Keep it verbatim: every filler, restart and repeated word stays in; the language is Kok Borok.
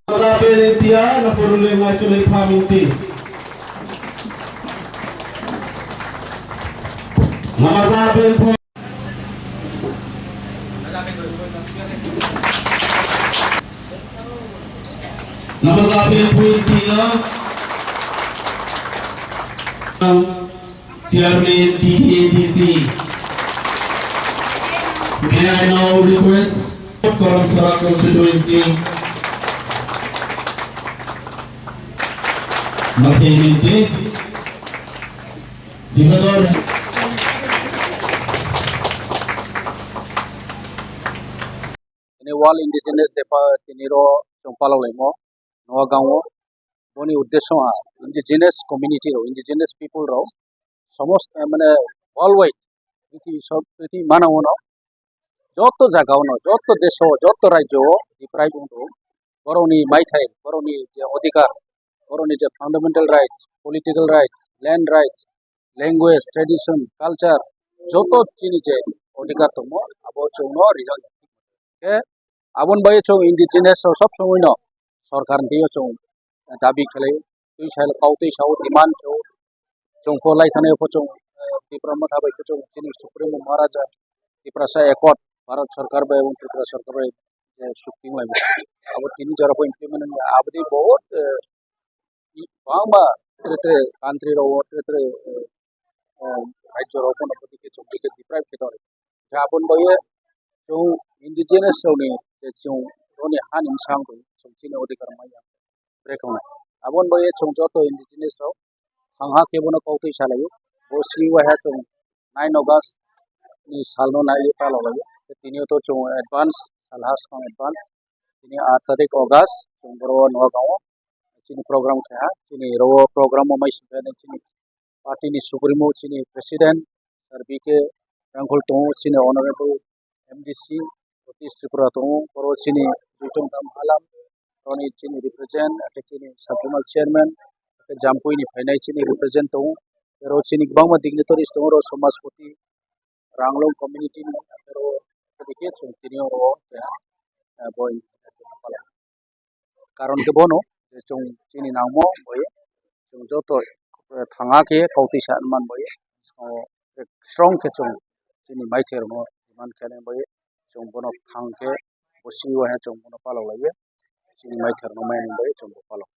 Maza ben intia na porule ngai chule pha minti. Namaza ben pho. Namaza ben pho intia. Chairman T T A D C. May I now request Karamsara constituency. Mate minti. Divador. Tini World Indigenous Day pa tini ro chwng palok laimo Noagango. Boni uddesho ha indigenous community rok, indigenous people rok, somost, eh, mane worldwide, prithibi sob, prithibi manao no, joto jagao no, joto desh o, joto rajyo o deprive wng tong, borokni maithai, borokni je odhikar, borokni je fundamental rights, political rights, land rights, language, tradition, culture, joto chini je odhikar tongmo, abo chwngno rijak. Khe aboni bagwi chwng indigenous rok sob somoi no sorkar ni thwiyo chwng dabi khlai, twi sal kau twi sao demand khlai, chwng pho lai thani pho chwng, eh, Tipra Motha bai khe chwng chini Supremo Maharaja Tiprasa Accord Bharat Sarkar bai ebong Tripura Sarkar bai, eh, sukti wng lai abo tini jora pho implement wng ya. Aboni bahut, eh, bangma tre tre country rok tre tre, eh, eh, rajyo rok phano bwtwi khe chwng bwtwi deprive khe tongwi. Khe aboni bagwi chwng indigenous rokni je chwng roni hani bwskango chwng chini odhikar manya bwrwi thangna. Aboni bagwi chwng joto indigenous rok thang ha khe bono kok twi salaio. Bo swi waiha chwng nine August ni salno naiwi palok laio. Tei tini o to chwng advance salha swkang advance. Tini aat tarik August chwng boro Noagango chini program khe ha. Chini oro program o mai singkhe chini party ni supremo chini president sir B K Rangkhol tongo, chini honorable M D C North East Tripura tongo, oro chini duitong dam halam roni chini represent, ake chini sub zonal chairman, ake Jampui ni phainai chini represent tongo, oro chini kwbangma dignitaries tongo, oro Samajpati, Ranglung community ni, aro khe chwng tini oro keha, eh, bo karon khe bono je chwng chini nangmo bai chwng joto, eh, thanga khe kautwi sa man bai strong khe chwng chini maithai rokno demand khe bai chwng bono thang khe bo swi waiha chwng bono palok laiwi chini maithai rokno maiya bai chwng bo palok.